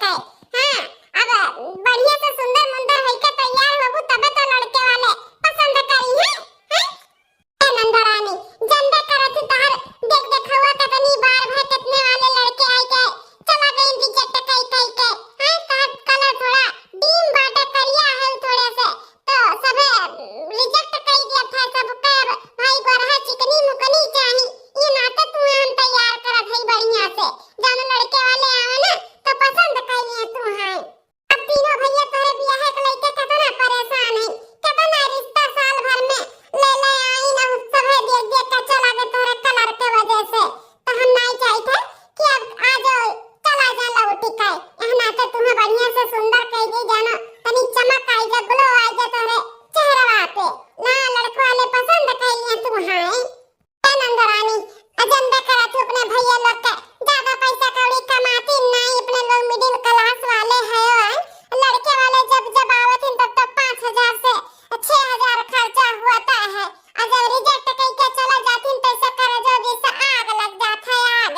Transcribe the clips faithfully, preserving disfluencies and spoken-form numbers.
के। हाँ, अब बढ़िया से सुंदर मुंदर होइके तैयार होबू, तबे तो लड़के वाले पसंद करिहैं, हैं? ए नंदरानी, जनबे करत ही तोहर देख देखउआ कितनी बार भय, कितने वाले लड़के आइके चला गइन reject कइ कइ के। हैं, तोहर colour थोड़ा dim बाटे, करिया है थोड़े से, तो सभे reject कइ दिया था सबके। अब भाई गोरहा चिकनी मुकनी चाही, ई नाते तुहे हम तैयार करत हई बढ़िया से, जौन लड़के वाले आवे ना तो पसंद कइ लिए तुहे। अब तीनों भैया तोहरे बियाहे के लइके केतना परेशान है, केतना रिश्ता साल भर में ले ले आई ना, सभे देख देख के चला गए तोहरे colour के वजह से। तो हम नाई चाहित है कि अब आ जाओ, चला जा लौटी के। एह नाते तुम्हें बढ़िया से सुंदर कइ दी जानो, तनी चमक आई जा, glow आई जा तोहरे चेहरवा पे। ना लड़को वाले पसंद कइ लिए तुहाई। ए नंदरानी, अ जनबे करत हू अपने भैया लोग के, ज्यादा पैसा कौड़ी कमाती नाई, अपने लोग middle class वाले हैं। लड़के वाले जब जब आवत हैं तब तब पाँच हजार से छह हजार खर्चा होता है, और जब reject कइ के चला जाती हैं तो ऐसा करजो जैसे आग लग जात है, आग।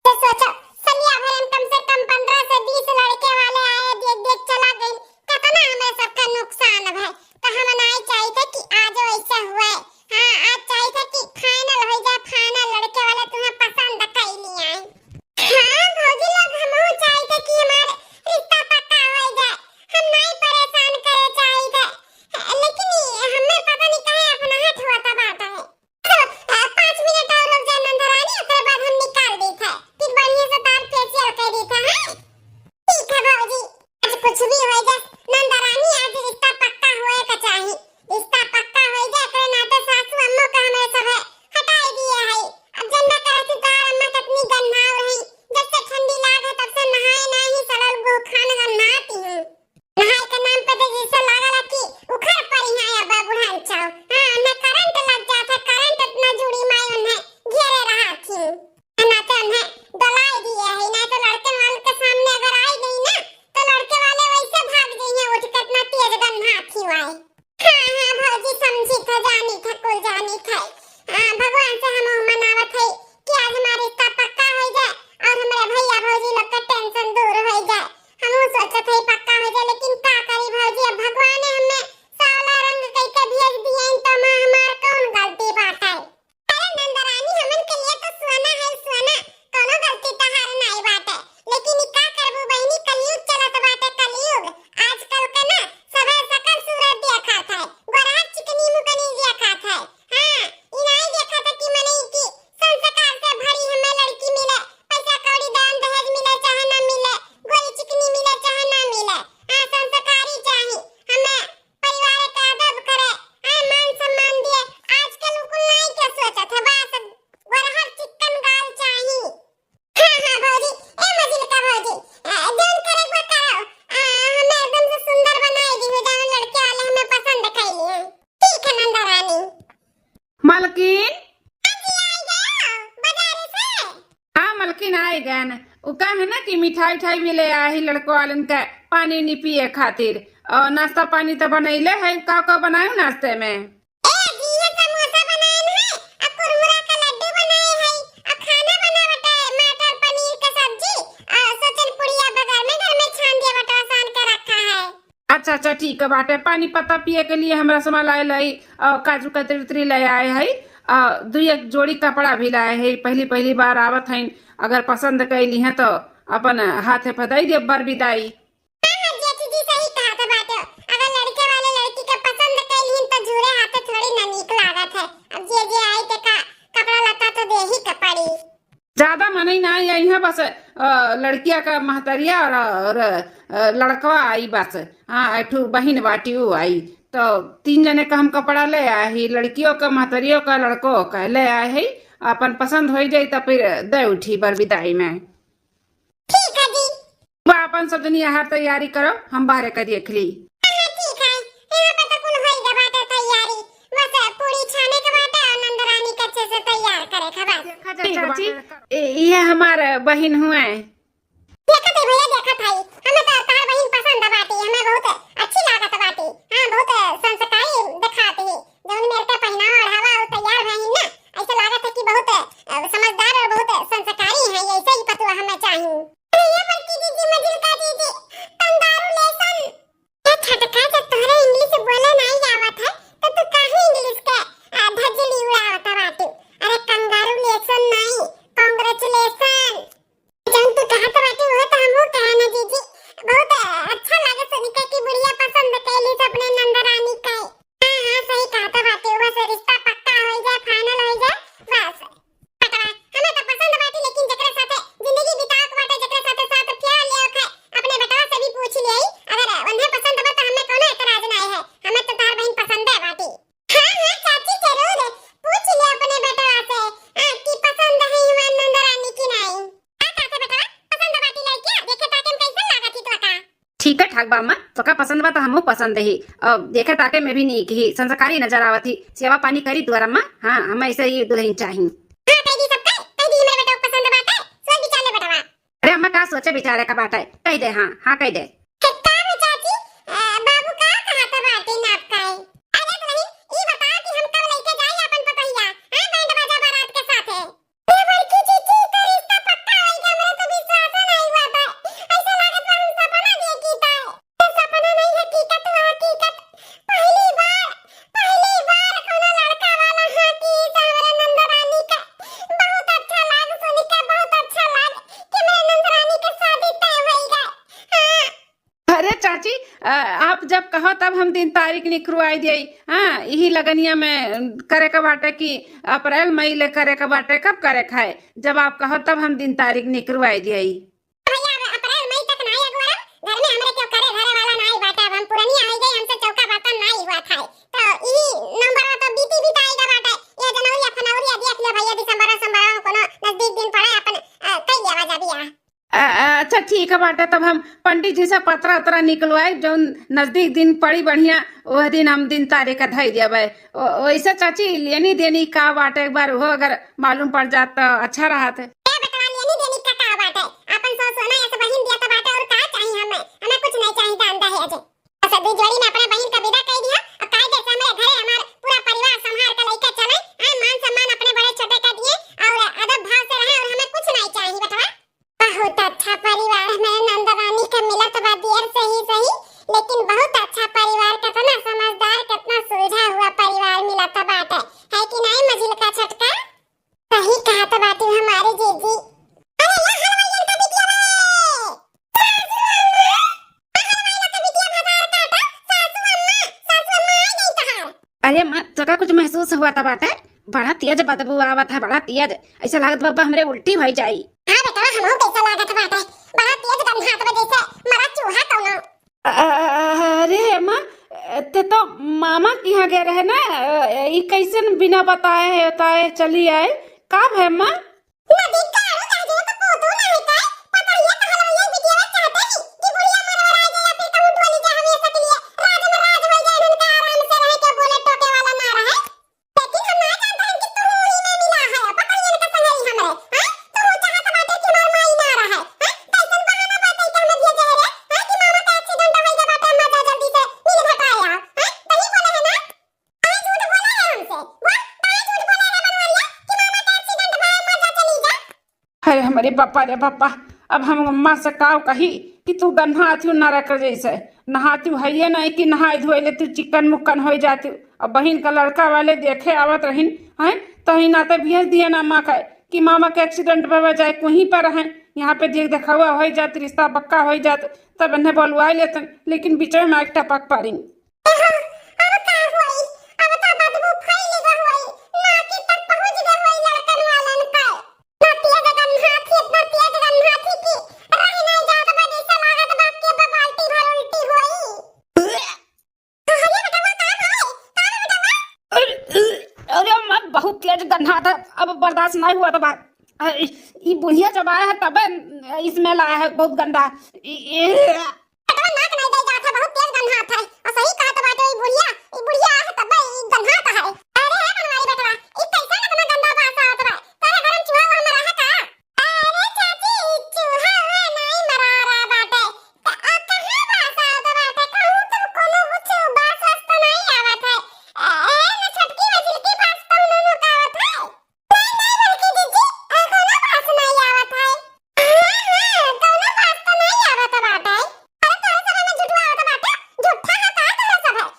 तो सोचो, सलिया भरे में कम से कम पन्द्रह से बीस लड़के वाले आए, देख देख चला गई, कितना हमें सबका नुकसान है। तो हम नाई चाहित कि आज ऐसा हुआ है। हाँ, आज चाहित कि final हो जाए, final लड़के वाले तुम्हें पसंद कइ लिए आए। हाँ भौजी लोग, हमहू चाहित कि हमार रिश्ता पक्का हो जाए, हम नाई परेशान करे चाहित, लेकिन ये हमें पता नहीं काहे अपना हाथ हुआ था बात है। तो, अ, पाँच मिनट और रुक जा नंदरानी, ओकरे बाद हम निकाल देत है। फिर बढ़िया से तार facial कर देत है, हैं? ठीक है भौजी, आज कुछ भी हो जा, नंदरानी आज रिश्ता पक्का होए का चाही। रिश्ता पक्का हो जाए, एकरे नाते सासू अम्मो का हमरे सभे हटाई दिए है। अब जनबे करत ही तार अम्मा कितनी गन्हाव रही, जब से ठंडी लाग है तब से नहाए नहीं, सड़ल गोखान गन्हाती हूँ। नहाए के नाम पे तो जैसे लागल कि उखड़ पड़ी है अब बुढ़ान चाव। हाँ, उन्हें करंट लग जात है, करंट इतना जुड़ी माई उन्हें घेरे रहा थी। ना तो उन्हें डोलाई दिए है, ना तो लड़के वाले के सामने अगर आई गई ना, तो लड़के वाले वैसे भाग जाइए उठ के, इतना तेज गन्हाती हुआ है। हाँ, हाँ, भौजी समझी थे, जानी थे, कुल जानी थे। हाँ, भगवान से हम मनावत है कि आज हमार रिश्ता पक्का हो जाए और हमारे भैया भौजी लोग का tension दूर हो जाए। हम सोचत है पक्का हो जाए, लेकिन का करी भौजी, अब भगवान ने हमें सावला रंग कइके भेज दिए, तो माँ हमार कौन गलती बात है? अरे नंदरानी, हमन के लिए तो सोना है सोना, कोनो गलती तहार नाई बाटे। लेकिन ई का करबू बहिनी, कलयुग चलत बाटे, कलयुग। आजकल के ना सभे सकल सूरत देखत है, गोरहर चिकनी मुकनी देखत है। हाँ, ई नाई देखत है कि मने ई की संस्कार से भरी हमें लड़की मिले, पैसा कौड़ी दान दहेज मिले चाहे ना मिले, गोरी चिकनी मिले चाहे ना मिले। हाँ, संस्कारी चाही हमें। परिवार के अदब करे, आ, मान सम्मान दिए। आजकल उ कुल नाई के सोचत है, बस गोरहर चिक्कन गाल चाही। हाँ, हाँ, भौजी, ए मजिलका भौजी, आ, जौन करे के बा करो, आ, हमें एकदम से सुंदर बनाई दी हो, जौन लड़के वाले हमें पसंद कइली हैं। ठीक है नंदा रानी। मलकिन। हाँ जी, आई गयो, बाजार से। हाँ, मलकिन आए गए न। उ का है ना कि मिठाई उठाई भी ले आए है लड़को वालन के पानी उनी पिए खातिर। और नाश्ता पानी तो बनैले है, का का बनायो नाश्ते में? ए जी, ये समोसा बनाए है, आ कुरमुरा का लड्डू बनाए है, आ खाना बना बटे मटर पनीर का सब्जी, आ सोचन पुड़िया बगल में घर में छान दिया बटे, सान के रखा है। अच्छा, अच्छा, ठीक है बाटे। पानी पत्ता पिए के लिए हमरा समा लाए लाई, और काजू कतरी उतरी ले आए है, और दुई एक जोड़ी कपड़ा भी लाए है। पहली, पहली बार आवत है, अगर पसंद कैली है तो अपन हाथे पर दई दे बर बिदाई। हाँ, हाँ, जेठ जी सही कहत बाटे। अगर लड़के वाले लड़की के पसंद कैली तो जुरे हाथे थोड़ी ना नीक लागत है। अब जे जे आई ते का कपड़ा लत्ता तो देही के पड़ी। ज्यादा मनई ना आई है, बस, अ, लड़किया का महतरिया और, और, अ, लड़कवा आई बस। हाँ, एक ठो बहिन बाटी उ आई। तो तीन जने का हम कपड़ा ले आए ही, लड़कियों का, महतरियों का, लड़कों का ले आए ही। अपन पसंद हो जाई तो फिर दे उठी बर बिदाई में। ठीक है जी। बा अपन सब जनी यहाँ तैयारी करो, हम बाहरे करिए खली। हाँ, हाँ, ठीक है। यहाँ पे तो कुल होई गए बाटे तैयारी। बस पूरी छाने के बाटे और नंदरानी के अच्छे से तैयार करे के बस। देखा जा ठीक बा। चाची, ए, ये हमार बहिन हुए। देखत है भैया, देखत है। हमें तो तार बहिन पसंद बाटी, हमें बहुत अच्छी लागत बाटी। हाँ, बहुत संस्कारी दिखात है। जौन मेर के पहनावा ओढ़ावा और तैयार भइल ना, ऐसे लागत है कि बहुत, अ, समझदार और बहुत संस्कारी है। ऐसे ही पतोह हमें चाही। अरे ये बड़की दीदी, मजिलका दीदी, ठीक है, ठाक बा अम्मा, तोका पसंद बा त हमहू पसंद ही। और देखे ताके में भी नीक ही, संस्कारी नजर आवत ही। सेवा पानी करी दुआर अम्मा। हाँ, हमें ऐसे ही दुल्हन चाही। हाँ, कह दी सबका, कह दी हमरे बेटा को पसंद बाटे, सोच विचार ले बेटवा। अरे अम्मा, का सोचे विचारे का बाटे, कह दे, हाँ, हाँ, कह दे। का रे चाची, अ, बाबू का कहत बाटे नाप का है? अरे दुल्हन, ई बताओ कि हम कब लेके जाई अपन पतोहिया, हाँ, बैंड बाजा बारात के साथे? ए बड़की जीजी, तो रिश्ता पक्का होई गया, हमरा तो विश्वास नहीं हुआ था। ऐसा लागत बा हम सपना देखी था। ये सपना नहीं, हकीकत हुआ, हकीकत। पहली बार, पहली बार कोनो लड़का वाला हाँ की से हमरे नंदरानी का। बहुत अच्छा लाग सुन के, बहुत अच्छा लाग कि मेरे नंदरानी के शादी तय होई गए। हाँ। अरे चाची, अ, आप जब कहो तब हम दिन तारीख निकरवाई दिए। हाँ, यही लगनिया में करे के बाटे कि अप्रैल मई ले करे के बाटे, कब करे के है? जब आप कहो तब हम दिन तारीख निकरवाई दिए। भैया, अब अप्रैल मई तक ना अगोरम, घर में हमरे क्यों करे धरे वाला ना आई बाटे। अब हम पुरनिया हो गई, हमसे चौका बर्तन ना आई हुआ था। तो ई नंबर तो बीती बीता आई बाटे। ये जनवरी या फरवरी या देख लिया भैया, दिसंबर, दिसंबर में कोनो नजदीक दिन पड़े अपन, अ, कई लिया जा बिया। अ, अ, अच्छा ठीक है बाटे, तब हम पंडित जी से पतरा उतरा निकलवाए, जौन नजदीक दिन पड़ी बढ़िया, वह दिन हम दिन तारीख का धई देबे। ओ, वैसे चाची लेनी देनी का बाटे, एक बार वो अगर मालूम पड़ जात तो अच्छा रहत। ए बेटवा, लेनी देनी का का बाटे? अपन सौ सोना या से बहिन दिया तो बाटे, और का चाही हमें? हमें कुछ नहीं चाही दान दहेज। बस दू जोड़ी में अपने बहिन का विदा कर दिया, और कायदे से हमरे घरे हमार पूरा परिवार संभाल के लेके चले। हाँ, मान सम्मान अपने बड़े छोटे का दिए और अदब भाव से रहे, और हमें कुछ नहीं चाही बेटवा। बहुत अच्छा परिवार हमें नंदरानी के मिलत बा, देर से ही सही, लेकिन बहुत अच्छा परिवार, कितना समझदार, कितना सुलझा हुआ परिवार मिलत बाटे, है कि नहीं मझिलका छोटका? सही कहत बाटी हमारे जीजी। अरे या हलवाइयन का बिटिया रे! सासू अम्मा! आ हलवाई लोग का बिटिया भतार काटा, सासू अम्मा, सासू अम्मा आ गई तहार। अरे माँ, तोका कुछ महसूस हुआ था बाटे? बड़ा तेज बदबू आवत है, बड़ा तेज। ऐसा लागत बाबा हमरे उल्टी भई जाई। हाँ बेटवा, हमहू कैसा लागत बाटे, बड़ा तेज गंधात बा जैसे मरा चूहा कौनो। अ-, अरे अम्मा, ते तो मामा के यहाँ गए रहे ना, ई कैसन बिना बताए, बताए चली आए? का भय अम्मा? नदी का आरो कह दियो तो पोतो ना है काय? पता ये तो हलवाई बिटिया चाहते ही कि बुढ़िया मरवा रह जाए या फिर कहूँ टोली जा हमेशा के लिए राज में राज हो जाए, उनका आराम से रहे, क्यों बोले टोके वाला ना रहे। लेकिन हम ना जानते हैं कि तू ही में मिला है, पता ये इनका संगई हमरे, हैं? तू चाहत बाटे कि हमार माई ना रहे, हैं? कैसन बहाना बाटे कि हमें भेजे है रे, हैं? कि मामा का एक्सीडेंट हो गया बाटे, अम्मा जा जल्दी से मिल भेटाए आओ, हैं? तही बोले है ना? काहे झूठ बोले है हमसे? बोल, काहे झूठ बोले है बनवरिया कि मामा का एक्सीडेंट भा, अम्मा जा चली जा? अरे हमरे पापा रे पापा, अब हम अम्मा से काव कही कि तू गन्हात हूँ नरक जैसे, नहाती हइये नहीं कि नहाए धोए ले तू चिकन मुक्कन हो जाती। अब बहिन का लड़का वाले देखे आवत रहिन, हैं, तो ही नाते भेज दिए ना अम्मा का कि मामा के एक्सीडेंट में वजह वहीं पर हैं, यहाँ पे देख देखावा हो जात, रिश्ता पक्का हो जात, तब इन्हें बोलवाए लेतन, लेकिन बीच में एक टपक पारिन। एहो, अब का होई? अब त बदबू फैल गए होई, नाके तक पहुँच गए होई लड़कन वालन पे। इतना तेज गंधा थी, इतना तेज गंधा थी कि रह नहीं जात बा, जैसे लागत बा कि अब बाल्टी भर उल्टी होई। अरे बेटवा, का भई? का रे बेटवा? अरे, अरे अम्मा, बहुत तेज गंधा था, अब बर्दाश्त नहीं हुआ तो बा। अरे, ई बुढ़िया जब आया है तबे इसमें लाया है बहुत गंदा। ई, ई, बेटवा नाक नहीं दे जात है, बहुत तेज गंधात है। और सही कहत बाटे ई बुढ़िया, ई बुढ़िया है तब ई गंधात है। अरे ए बनवारी बेटवा, ई कैसन इतना गंदा बास आवत बा? तोरे घर में चूहा उहा मरा है का? अरे चाची, ई चूहा उहा नहीं मरा रहा बाटे। त आ कहाँ बास आवत बाटे? कहूँ तो कोनो कुछ बास वास तो नहीं आवत है। ए, ए, न छोटकी मझिलकी बास तो उन्होंने का आवत है? नहीं, नहीं, बड़की जीजी, आ कौनो बास नहीं आवत है। हाँ, हाँ, कौनो बास तो नहीं आवत बाटे। अरे, तोरे सब में झुठुआवत बाटे, झूठा है का तोरे सब है, हाँ?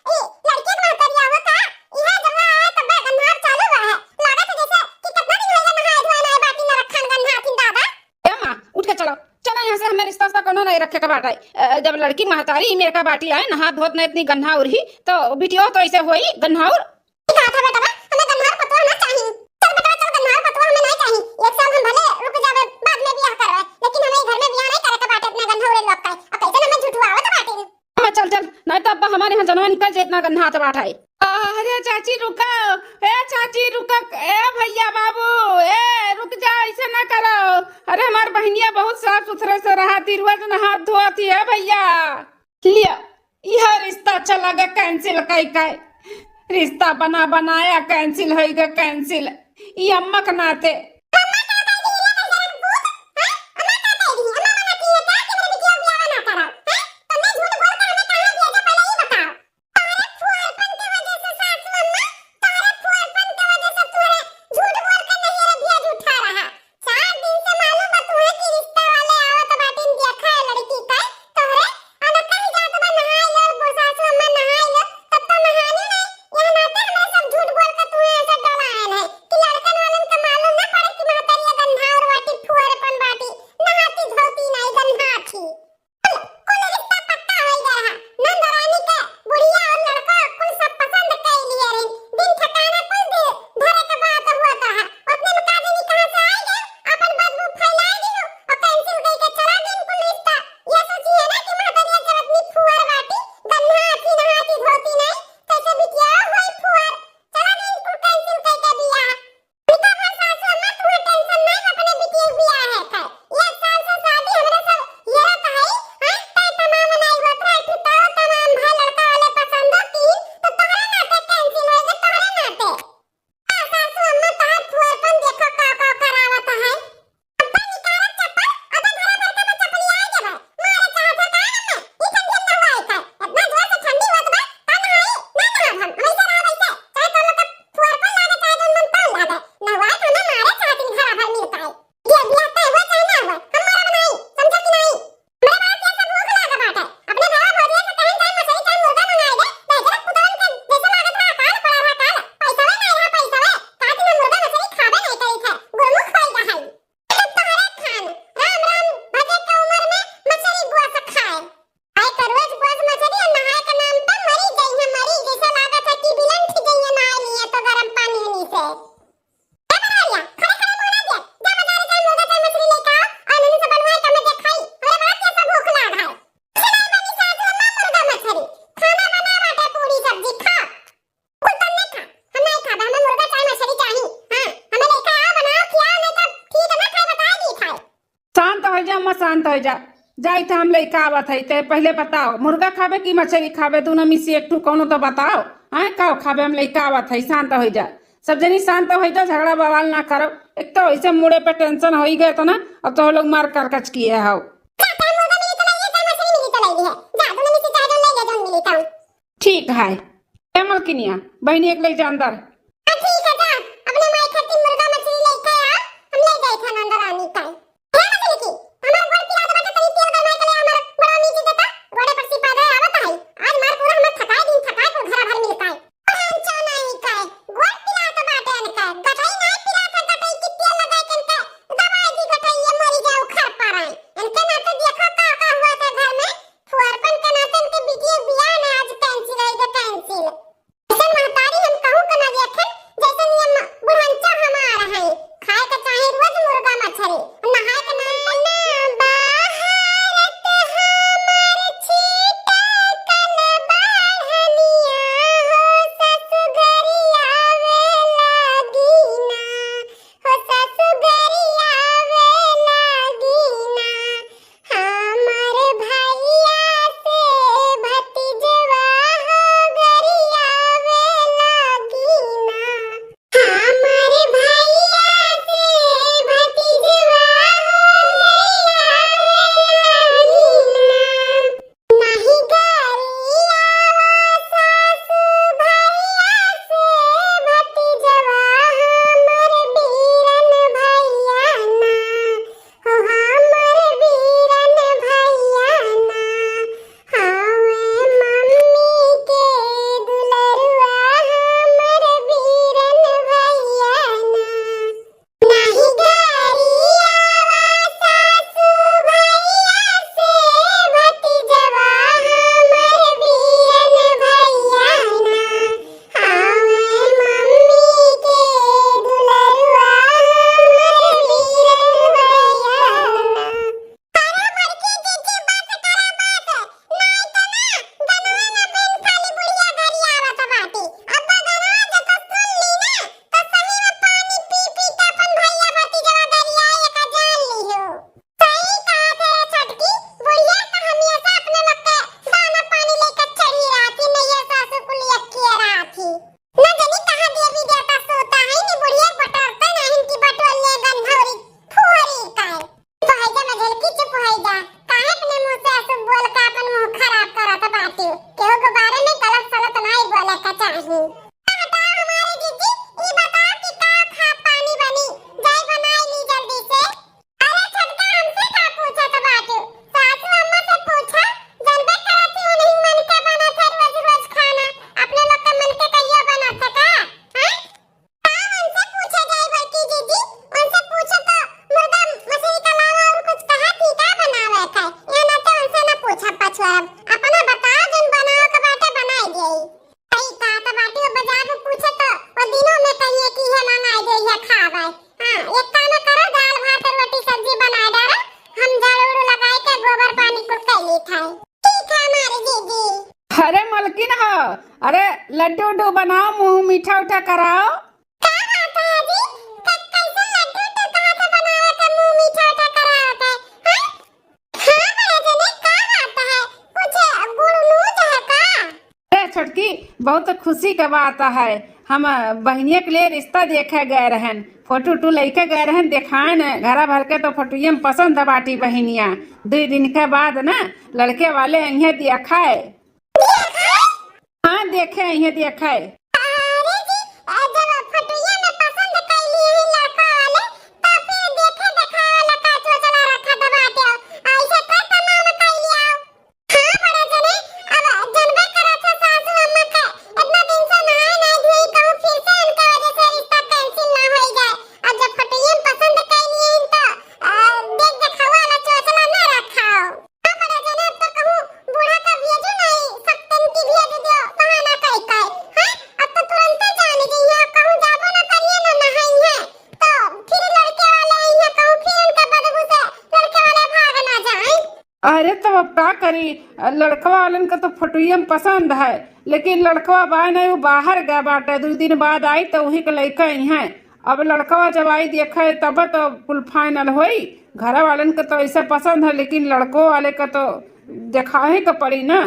ई लड़की के महतरिया हो का? इहे जब आए तब गंधार चालू हुआ है। लागत है जैसे कि कितना दिन हो गया नहाए धोए नहीं बाटी न रखन गंधा थिन दादा। ए माँ, उठ के चलो, चलो यहाँ से, हमें रिश्ता उश्ता कौनो नहीं रखे के बाटे। अ, जब लड़की महतारी मेरे का बाटी आए, नहा धोत नहीं इतनी गंधा उरही, तो बिटियो तो ऐसे होई गंधाउर। ई कहत है बेटवा, हमें गन्हार पतोह ना चाही। चल बेटवा, चल, गन्हार पतोह हमें ना चाही। एक साल हम भले रुक जावे, बाद में बियाह करवे, लेकिन हमें ई घर में बियाह नहीं करे के बाटे इतना गन्हौरे लोग का। अब कैसे हमें झुठुआवत बाटे। अम्मा चल, चल, नहीं तो अब्बा हमारे यहाँ जनवा निकल जाए, इतना गन्हात बाटे। आहा, अरे चाची रुको, ए चाची रुको, ए भैया बाबू, ए रुक जाओ, ऐसे ना करो। अरे हमार बहिनिया बहुत साफ सुथरे से रहत ही, रोज नहात धोत ही, ए भैया। लिया, यह रिश्ता चला गया cancel कई कई। रिश्ता बना बनाया cancel होई गया cancel। ई अम्मा के नाते। अम्मा का कह दी, ये तो जरा भूत, हाँ? अम्मा का कह दी, अम्मा मना की है क्या कि मेरे बिटिया को ब्याह ना कराओ, हाँ? तुमने झूठ बोल कर हमें कहाँ भेजा, पहले ये बताओ। तोहरे फुहरपन के वजह से सासू अम्मा, तोहरे फुहरपन के वजह से तोहरे झूठ बोल के नैहर भेज उठा रहा। चार दिन से मालूम बा तुहे कि रिश्ता वाले आवत बाटिन, देखा है लड़की का, तोहरे अनकही जात बा, नहाई लो, बो सासू अम्मा नहाई लो, तब तो नहानी नहीं। यह नाते हमरा सब झूठ बोल के तुहे ऐसे डलायल है कि लड़कन वालन का मालूम ना पड़े कि महतरिया गंधार बाटी, फुहरपन बाटी, नहाती धोती नहीं, गंधात ही। कुल, कुल रिश्ता पक्का होई गया है। नंद रानी के बुढ़िया और लड़का कुल सब पसंद कर लिए रही। दिन ठिकाना कुल दे धरे के बात हुआ तो है। उतने में का जानी कहाँ से आई गए, अपन बदबू फैलाई दी हो और cancel कई के चला गई कुल रिश्ता। ये सोची है ना कि महतरिया जब इतनी फुअर बाटी, गन्ना आती नहाती धोती नहीं, कैसे बिटिया होई फुअर, चला गई कुल cancel कई के दिया। बेटा, हर सासू अम्मा, तुम्हें tension नहीं, अपने बिटिया बियाह है, है। एक साल से शादी हमरे सब ये रहता है, हाँ, तय तमाम नहीं होत रहा, ठुटाओ तमाम भाई लड़का वाले पसंद होती, तो तोहरे नाते cancel होई गई, तोहरे नाते। हाँ, सासू अम्मा, तोहर फुहरपन देखो का, का करावत है। अब्बा निकालत चप्पल, अबे घरा भर के बच्चा पलिया आ गया है। मारे चाहत है का ना? ई ठंडी में नहुआई का? इतना जोर से ठंडी होत बा, का नहाई? ना नहाब हम, हम ऐसे रहब ऐसे। चाहे तो लोग के फुहरपन लागे, चाहे जौन मन तौन लागे। नहुआई तो हमें मारे चाहत इन घरा भर मिलता है। ये बियाह तय हुआ चाहे ना हुआ, हम मारा बनाई, समझा कि नहीं? हमरे बाप के सब भूख लागे बाटे। अपने घरा भौजी से कहन चाहे मछली चाहे मुर्गा मंगाई दे, तो इधर पुतवन के जैसे लागत रहा काल पड़ा रहा काल। पैसा नहीं रहा पैसा, का दिन हम मुर्गा मछली खाबे नहीं करी थे, गुरमुख होई रहा है। तोहरे खान, राम राम भजे के उमर में मछरी बुआ से खाए। आए तो रोज बुआ से मछरी और नहाए के नाम पे मरी जइहे, मरी, जैसे लागत है कि बिलन खी जइहे नहाए लिए तो गरम पानी हनी से। ए बनवरिया, खड़े खड़े मुंह ना दे, जा बाजार जा मुर्गा चाहे मछरी लेके आओ और ननू से बनवाए के हमें देखाई, हमरे बड़ा तेज से भूख लाग है। सुनाई बनी सासू अम्मा मुर्गा मछरी, खाना बना बाटे पूरी सब्जी खा। कुल तुम नहीं खा, हम नहीं खाबे, हमें मुर्गा चाहे मछली चाही। हाँ, हमें लेके आओ, बनाओ, खियाओ, नहीं तो ठीक है ना खाए, बताए दी खाए। शांत हो जा अम्मा, शांत हो जा। जाई थे हम लइका आवत है, ते पहले बताओ, मुर्गा खाबे कि मछली खाबे? दोनों में से एक ठू कौनो तो बताओ। हाँ, का खाबे? हम लइका आवत है, शांत हो जा। सब जनी शांत हो जा, झगड़ा बवाल ना करो। एक तो ऐसे मुड़े पे tension हो ही गए तो ना, अब तो लोग मार करकच किए हो। जा, चाहे मुर्गा मिली तो ले ले, चाहे मछली मिली तो ले ले। जा, दोनों में से चाहे जौन ले ले, जौन मिली तौन। ठीक है। ए मलकिनिया, बहिनी एक ले जा अंदर। हाँ, ठीक है, जा। अपने माई खातिर मुर्गा मछली लेके आ, हम ले जाए खाना अंदर आनी का। हे मछली की, हमार गोड़ पिरात बाटे, तनी तेल गरमाए के ले हमार बड़ा मीजी देता, गोड़े पर सिपा दे आवत है। आज मार पूरा हमार थकाए दिन थकाए कुल घरा भर मिलता है। हम चौनाई का, गोड़ पिरात बाटे इनका, गटई नहीं पिरात है, गटई की तेल लगा के इनका दबाई दी, गटई ये मरी जाओ खर पर आए। इनके ना तो देखो का का हुआ था घर में, फुहरपन के नाते इनके बिटिया बियाह ना आज cancel है, cancel। ऐसे महतारी हम कहूँ के ना दिया, ठीक है, ठीक है हमारे जीजी। अरे मलकिन हो, अरे लड्डू उड्डू बनाओ, मुँह मीठा उठा कराओ। का बात है जी? क-, कैसे लड्डू उड्डू कहाँ से बनावे के मुँह मीठा उठा करावे के? हैं? हाँ बड़े जने, का बात है? कुछ गुड़ नूच है का? अरे छोटकी, बहुत खुशी के बात है। हम बहिनिया के लिए रिश्ता देखे गए रहन, फोटो उटो लेके गए रहन, देखाए न, घरा भर के तो फोटोइया में पसंद बाटी बहिनिया। दुई दिन के बाद ना लड़के वाले अइहें देखाए। देखाए? हाँ, देखे अइहें देखाए। अरे जी, जब फोटोइया में पसंद कैली है लड़का वाले, तो फिर देखे देखाए वाला का चोचला रखा दबा दे। ऐसे कर तमाम कैली आओ। हाँ बड़े जने, अब जनबे करत है सासू अम्मा के, इतना दिन से नहाए ना धोई, कहूँ फिर से उनके वजह से रिश्ता cancel ना होई जाए। अब जब फोटोइया में पसंद कैली है तो, आ, देख देखावा वाला चोचला ना रखाओ। हाँ बड़े जने, अब तो कहूँ बूढ़ा का भेजो नहीं, सकतन की भेज दो, बहाना कई कई। हैं? अब तो तुरंते जान गई है, अब कहूँ जाबो ना करिए ना नहाई है, तो फिर लड़के वाले आई है, कहूँ फिर उनका बदबू से लड़के वाले भाग ना जाए। अरे तब अब का करी, लड़कवा वालन का तो फोटोइया में पसंद है, लेकिन लड़कवा बा नहीं, वो बाहर गए बाटे, दो दिन बाद आई तो वही के लइके आई हैं। अब लड़कवा जब आई देखे तब तो कुल final होई। घरा वालन के तो ऐसे पसंद है, लेकिन लड़को वाले का तो देखावे के पड़ी ना।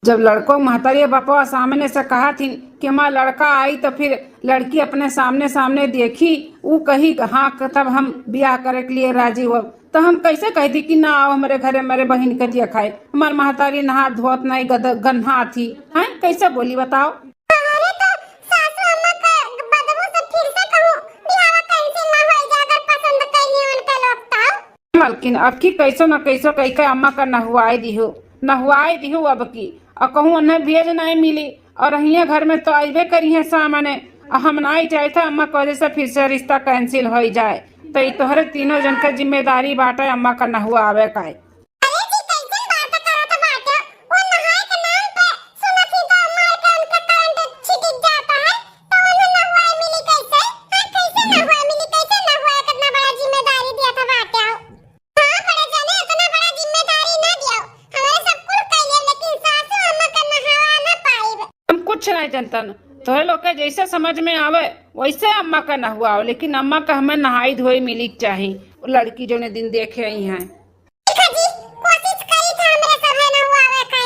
जब लड़को महतारी बपवा सामने से कहा थी कि माँ लड़का आई तो फिर लड़की अपने सामने सामने देखी, ऊ कही कि हाँ, तब हम बियाह करे के लिए राजी हो। तो हम कैसे कह दी कि ना आओ हमारे घरे, हमारे बहिन के देखाए? हमार महतारी नहा धोत नहीं, गद-, गन्हा थी, हैं? कैसे बोली बताओ? अरे तो सासू अम्मा के बदबू से फिर से कहूँ बियाह cancel ना होई जा, अगर पसंद कैली उनके लोग तो। मलकिन, अब की कैसो न कैसो कई के अम्मा का नहुआए दिहु, नहुआए दिहु अब की। और कहूँ उन्हें भेज नहीं मिली, और हियाँ घर में तो अइबे करी है सामने, और हम नहीं जाए था अम्मा के वजह से फिर से रिश्ता cancel होई जाए। तो ई तोहरे तीनों जन के जिम्मेदारी बाटे अम्मा का नहुआवे का। अरे जी, कैसन बात करत बाटे? वो नहाए के नाम पे सुनत ही तो मार के उनके करंट छिटिक जाता है, तो उन्हें नहुआए मिली कैसे? हाँ, कैसे नहुआए मिली? कैसे नहुआए? कितना बड़ा जिम्मेदारी दिया था बाटे। हाँ, बड़े जने, इतना बड़ा जिम्मेदारी ना दियो। हमारे सब कुल कैले, लेकिन सासू अम्मा का नहावा ना पाइब। हम कुछ नहीं जनतन, तोहे लोग के जैसे समझ में आवे वैसे अम्मा का नहुआओ, लेकिन अम्मा का हमें नहाई धोई मिली के चाही। वो लड़की जौने दिन देखे आई हैं। ठीक है जी, कोशिश करी था हमरे सब है नहुआवे का।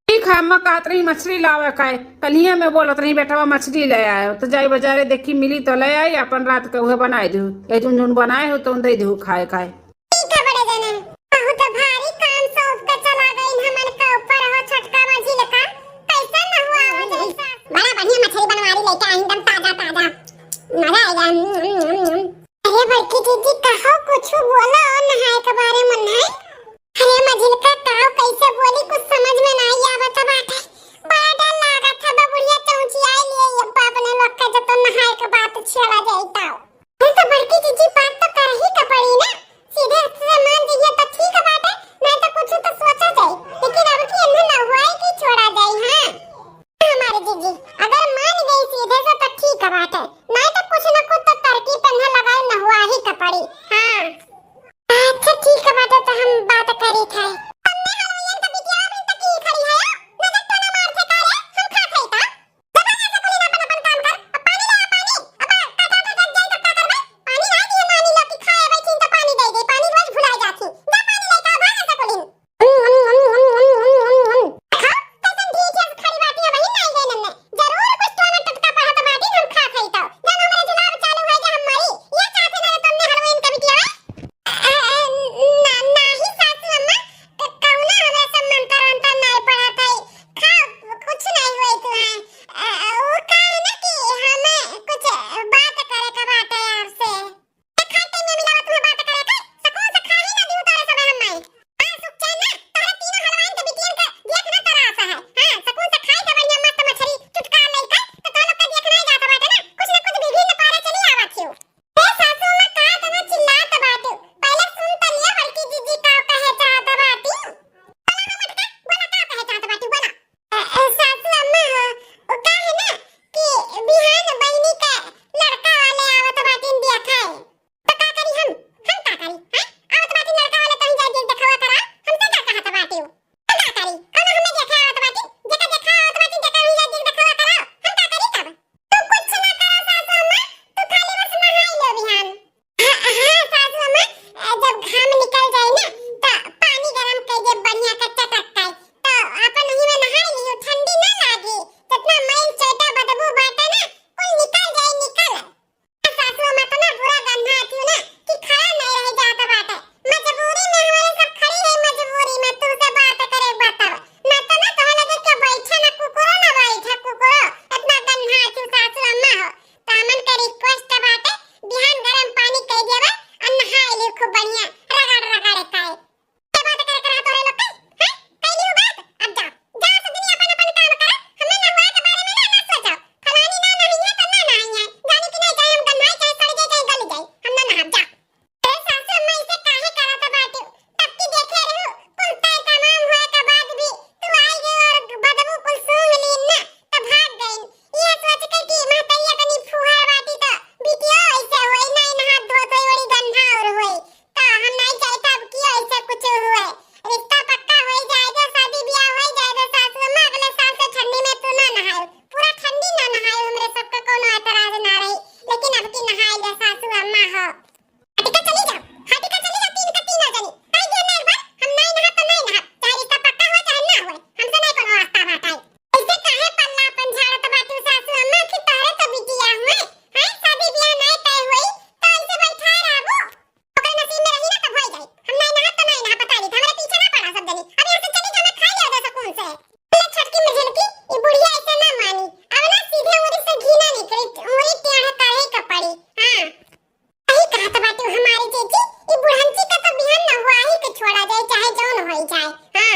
ठीक है, अम्मा कहत रही मछली लावे का, कलिया में बोलत रही बेटवा मछली ले आयो, तो जाई बाजारे देखी मिली तो ले आई, अपन रात के उहे बनाए दू, ये जौन जौन बनाए हो तो दे दू खाए खाए। ठीक है बड़े जने, बहुत भारी काम सौंप के चला गई हमन के ऊपर हो छोटका मझिलका। कैसन नहुआवा जाई सास। बड़ा बढ़िया मछली बनवारी लेके आई, एकदम ताजा ताजा, मजा आएगा। अरे बड़की जीजी, कहो कुछ बोलो नहाए के बारे में। नहीं, अरे मझिलका, काव कैसे बोली, कुछ समझ में नहीं आवत बाटे। बड़ा डर लागत है, बा बुढ़िया चौंचियाई लिए, ये अपने लोग के जब तो नहाए के बात छेड़ा जाई ताव। अरे तो बड़की जीजी, बात तो करही के पड़ी ना।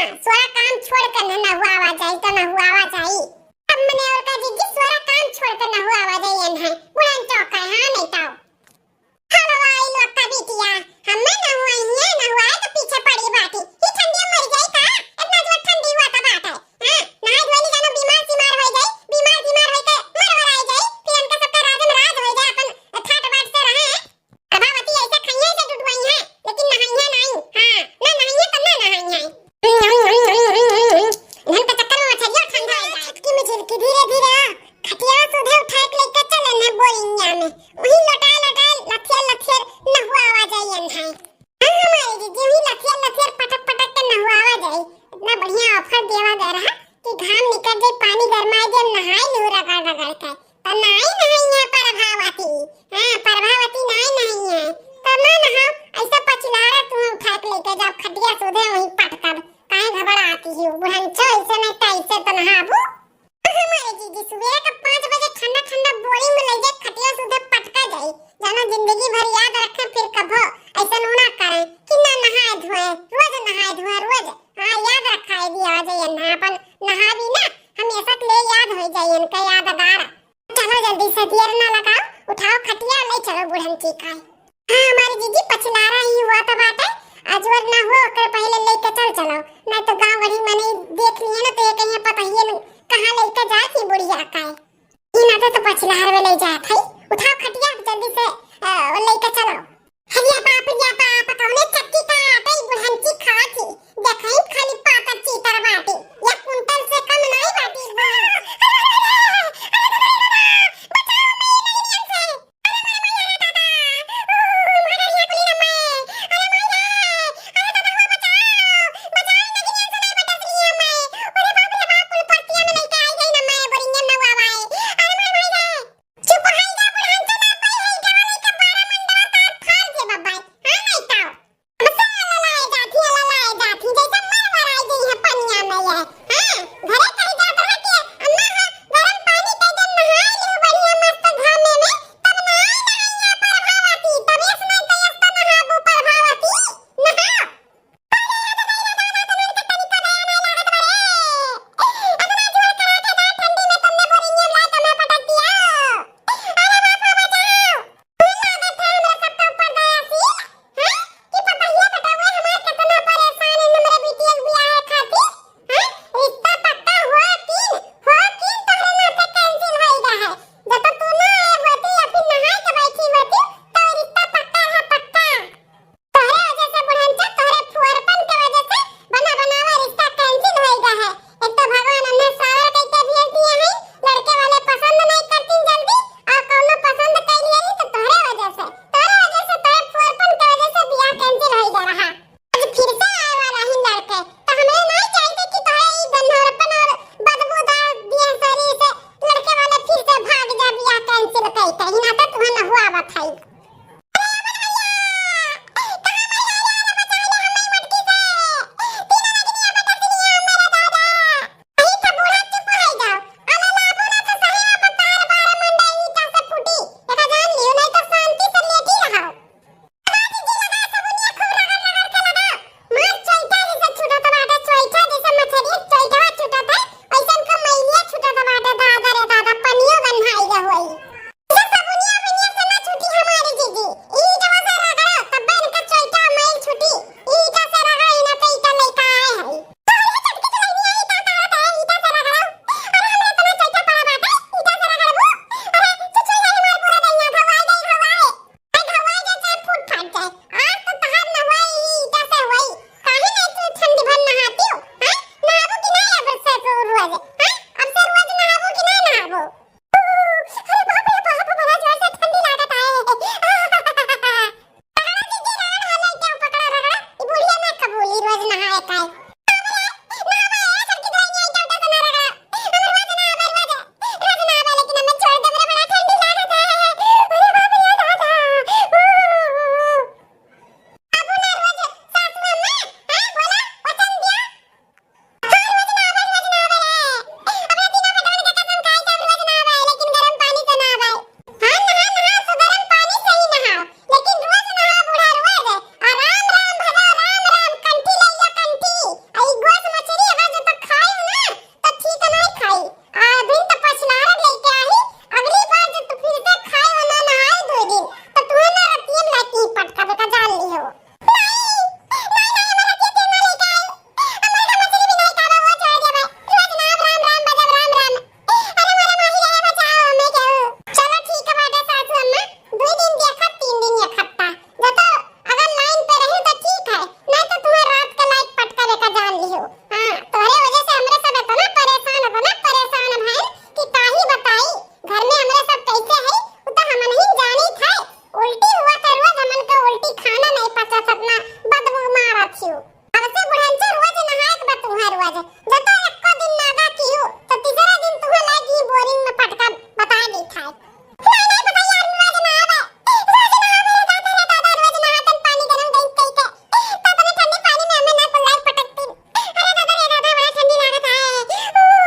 हाँ, सोरा काम छोड़ के न नहुआवा जाई तो नहुआवा जाई। अब मने और का जीजी, सोरा काम छोड़ के नहुआवा जाई एन्है। बुढ़न चौक है, हाँ नहीं ताऊ। हलवाई लोग का बिटिया, हमें नहुआई है, नहुआए तो पीछे पड़ी बाटी। ही ठंडी मर जाई का? इतना जोर ठंडी हुआ था बात है। हाँ, नहाए धोए नहीं जानो, बीमार सीमार हो जाई, बीमार सीमार होई के मर वराई जाई, फिर इनका सबका राज में राज हो जाए, अपन ठाट बाट से रहे। प्रभावती ऐसे खइया से डुडुआई है, लेकिन नहाइया नहीं। हाँ, ना नहाइया तो ना नहाइया। धन के चक्कर में मछरिया ठंडा हो जाए। छटकी में झिलकी धीरे धीरे आ, खटिया सुधे उठा के लेके चले ने बोरिया में। वही लोटाए लोटाए लथियर लथियर नहुआवा जाई एन्है। हाँ, हमारे जीजी वही लथियर लथियर पटक पटक के नहुआवा जाई। इतना बढ़िया offer देवा गया रहा कि घाम निकल जाए, पानी गरमाए दे, नहाए लू रगड़ रगड़ के। तो नाई नहीं है प्रभावती। हाँ, प्रभावती नाई नहीं है। तो ना नहाओ, ऐसा पछिलारा तुम्हें उठा के लेके जाओ, खटिया सुधे वहीं पटकब। काहे घबराती हो? बुढ़ंचो ऐसे नहीं तैसे तो नहाबू। हमारे जीजी सुबेरे का पाँच बजे ठंडा ठंडा बोरी में ले जाए, खटिया सुधे पटका जाई। जानो जिंदगी भर याद रखे, फिर कभो ऐसा ना करे कि ना नहाए धोए, रोज नहाए धोए, रोज। हाँ, याद रखाए दिया जाए ना, अपन नहाबी ना, हमेशा के लिए याद हो जाए इनका यादगार। चलो जल्दी से देर ना लगाओ, उठाओ खटिया, ले चलो बुढ़ंची का। हाँ, हमारी जीजी पछिलारा ही हुआ तो बाटे, अजवर ना हो ओकर पहले लेके चल चलो, नहीं तो गाँव गढ़ी मने देख लिए ना तो ये कहीं पता ही न कहाँ लेके जाए थी बुढ़िया का। ई ना तो, तो पछिलार में ले जात है, उठाओ खटिया जल्दी से, अ, लेके चलो। अरे बाप रे बाप, कौने चक्की का आटा ई बुढ़ंची खात ही? देखई खाली